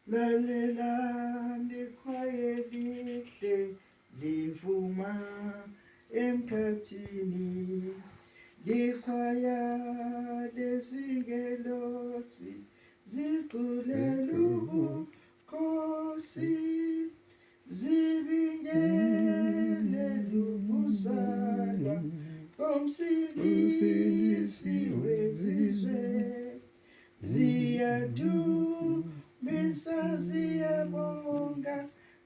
Lalelani ikhwaya elihle livuma emkhathini, likhwaya lezingelosi ziculela ubukhosi, zibingelela ukuzalwa komsindisi wezizwe. Ziyadumisa, ziyabonga,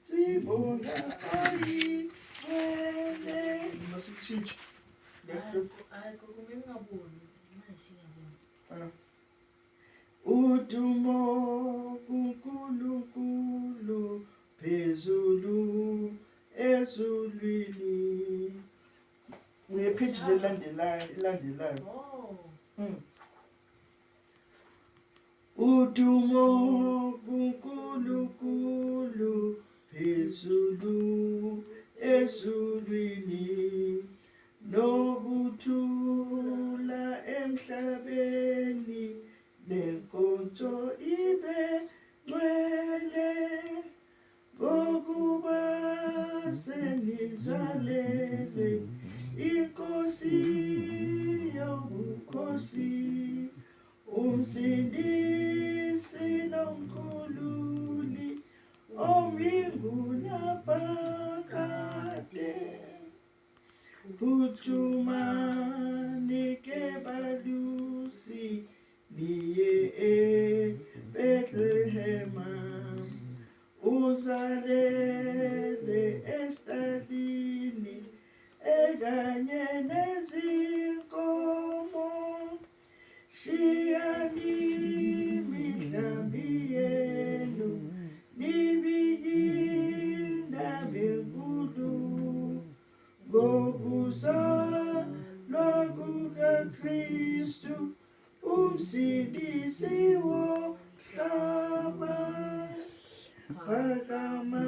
zibonga oyingcwele. Masikushintshe. Hayi gogo, bengingaboni. Manje sengiyabona. Ah. Udumo kuNkulunkulu phezulu ezulwini. Ngepheji lelandelayo elandelayo. Oh. Udumo kuNkulunkulu phezulu ezulwini, nokuthula emhlabeni, nenkonzo ibe ngcwele, ngokuba senizalelwe inkosi yobukhosi, umsindisi nomkhululi omi ngunaphakade. Phuthumani ke balusi, niye eBethlehema, uzalelwe estalini ekanye nezinkomo. Shiyani imihlambi yenu, nibike indaba enkulu ngokuzalwa kukaKristu umsindisi womhlaba. Phakama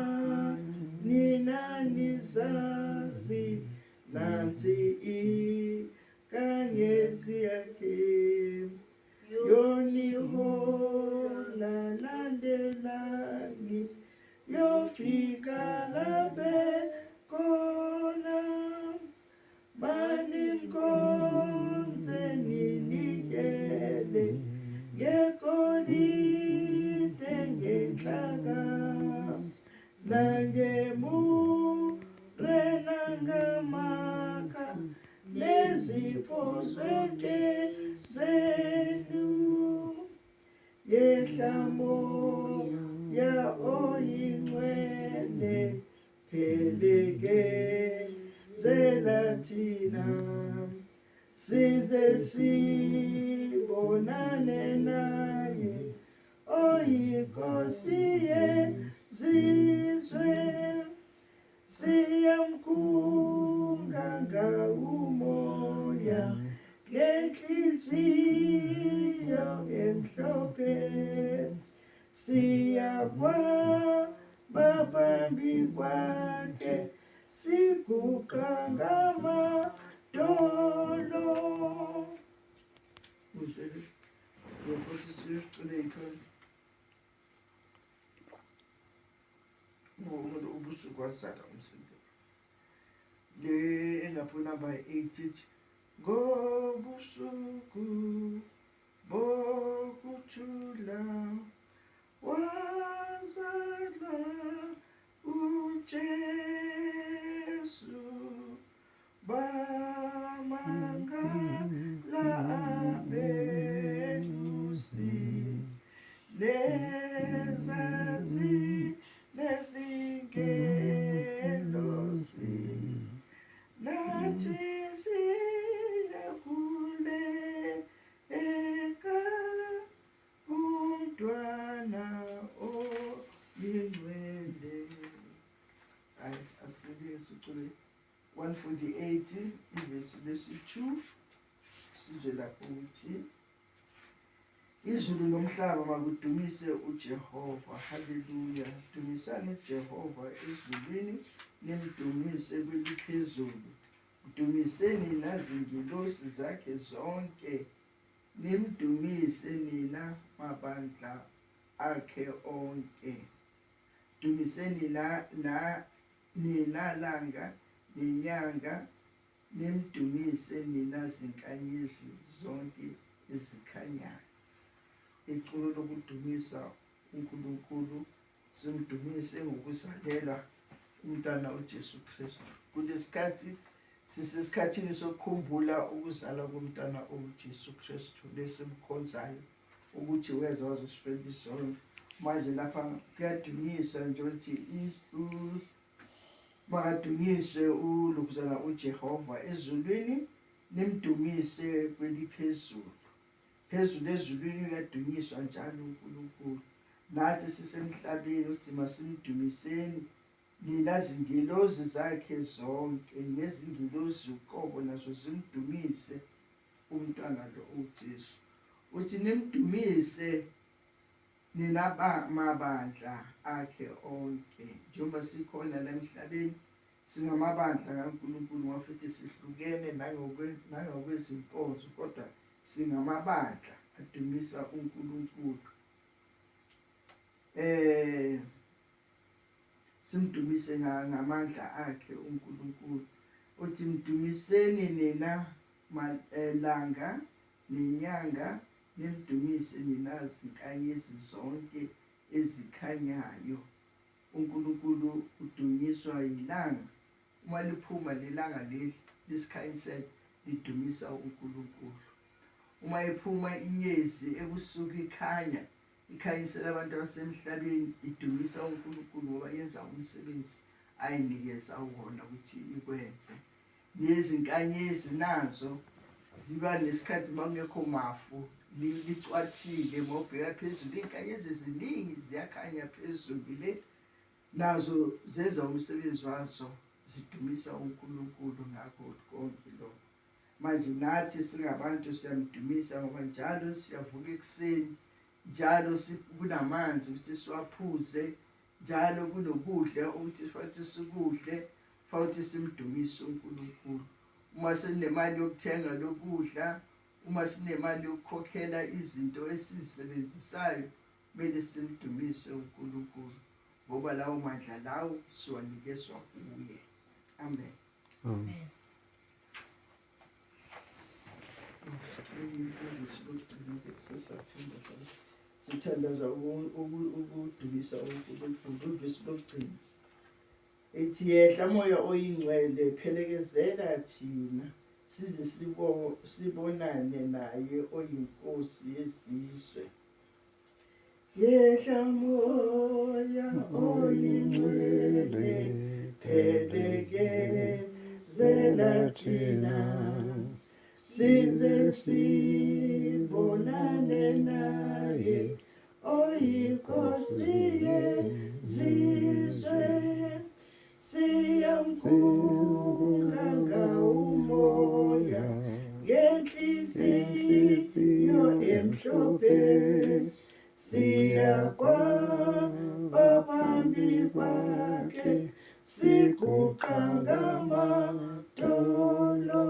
nina nizazi, nansi inkanyezi yakhe, yonihola, landelani, yofika labe khona. Manimkhonze ninikele ngegolide, ngenhlaka, nangemure, nangamakha, nezipho zonke zenu. Yehla moya oyingcwele, phelekezela thina, size sibonane naye oyinkosi yezizwe. Siyamkhunga ngawumoya ngenhliziyo emhlophe, siyakwaba phambi kwakhe, siguqa ngamadolo. Uzwele ngokuthi sicule ikhona umuntu ubusuku wazalwa umsindisi. Le engapho number 8 ithi ngobusuku bokuthula wazalwa uJesu, bamangala abelusi, nezazi nezingelosi, nathi siyakhuleka kumntwana oyingcwele. Hayi, asibe sicule 148 ivesi lesi-2, sizwe lapho ukuthi izulu nomhlaba makudumise uJehova. Haleluya! Dumisani uJehova ezulwini, nimdumise kweliphezulu. Mdumiseni nazingilosi zakhe zonke, nimdumise nina mabandla akhe onke. Dumiseni na nina langa nenyanga, nimdumise nina zinkanyezi zonke ezikhanyayo. Iculo lokudumisa uNkulunkulu, simdumise ngokuzalelwa umntwana uJesu Kristu. Kulesikhathi sisesikhathini sokukhumbula ukuzalwa komntwana uJesu Kristu lesimkhonzayo ukuthi weza wazosifela izono. Manje lapha kuyadunyiswa nje ukuthi makadunyiswe ulokuzana uJehova ezulwini, nimdumise kweliphezulu. Phezulu ezulwini uyadunyiswa njalo uNkulunkulu. Nathi sisemhlabeni uthi masimdumiseni nina zingilozi zakhe zonke, nezingilozi uqobo nazo zimdumise umntwana lo uJesu. Uthi nimdumise nina mabandla akhe onke. Njengoba sikhona la emhlabeni singamabandla kaNkulunkulu, ngoba futhi sihlukene nangokwezinkonzo, kodwa singamabandla adumisa uNkulunkulu. Simdumise ngamandla akhe uNkulunkulu. Uthi mdumiseni nina langa nenyanga, nimdumise nina zinkanyezi zonke ezikhanyayo. uNkulunkulu udunyiswa yilanga. Uma liphuma lelanga leli lisikhanyisela, lidumisa uNkulunkulu. Uma iphuma inyezi ebusuku ikhanya, ikhanyisela abantu abasemhlabeni, idumisa uNkulunkulu ngoba yenza umsebenzi ayinikeza wona ukuthi ikwenze. Nezinkanyezi nazo ziba nesikhathi uma kungekho mafu, licwathile, uma ubheka phezulu iy'nkanyezi eziningi ziyakhanya phezulu le, nazo zenza umsebenzi wazo, zidumisa uNkulunkulu ngakho konke lokho. Manje nathi singabantu siyamdumisa ngoba njalo siyavuka ekuseni, njalo kunamanzi ukuthi siwaphuze, njalo kunokudla ukuthi futhi sikudle, futhi simdumise uNkulunkulu. Uma sinemali yokuthenga lokudla, uma sinemali yokukhokhela izinto esizisebenzisayo, kumele simdumise uNkulunkulu ngoba lawo mandla lawo siwanikezwa kuye. Amen. Amen. Sithandaza ukudumisa uNkulunkulu. Ivesi lokugcina ethi yehla moya oyingcwele, phelekezela thina size sibonane naye oyinkosi yezizwe. Yehla moya oyingcwele, phelekezela thina size sibonane naye oyinkosi yezizwe. Siyamkhunga umoya ngenhliziyo emhlophe, siyakwaba phambi kwakhe siguqa ngamadolo.